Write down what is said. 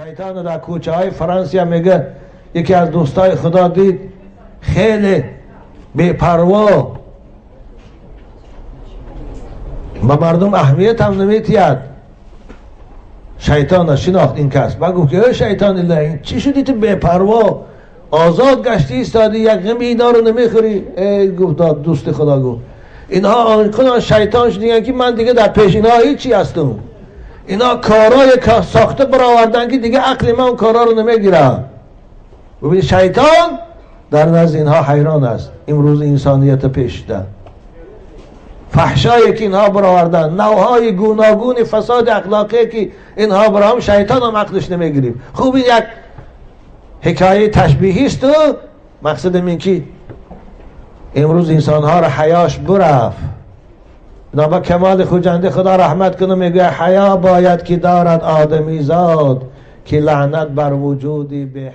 شیطان در کوچه های فرانسه میگه یکی از دوستای خدا دید خیلی بی‌پروا به مردم اهمیت هم نمیتید. شیطان شناخت این کس، بعد گفت که ای شیطان الله، چی شدی تو بی‌پروا آزاد گشتی ایستادی، یک غمی اینا رو نمیخوری؟ ای گفت دوست خدا گفت اینها آنچنان شیطان شدن که من دیگه در پیش اینها هیچی هستم. اینا کارای که ساخته برآوردن که دیگه عقل من اون کارا رو نمیگیره. ببین شیطان در نزد اینها حیران است. امروز انسانیت پیش ده فحشایی که اینها برآوردن، نوهای گوناگون فساد اخلاقی که اینها برام، شیطان هم عقلش نمیگیریم. خوب این یک حکایه تشبیهی است و مقصد این که امروز انسانها را حیاش برفت. بنابر کمال خوجنده خدا رحمت کنه میگه حیا باید که دارد آدمی زاد، که لعنت بر وجودی به حیا.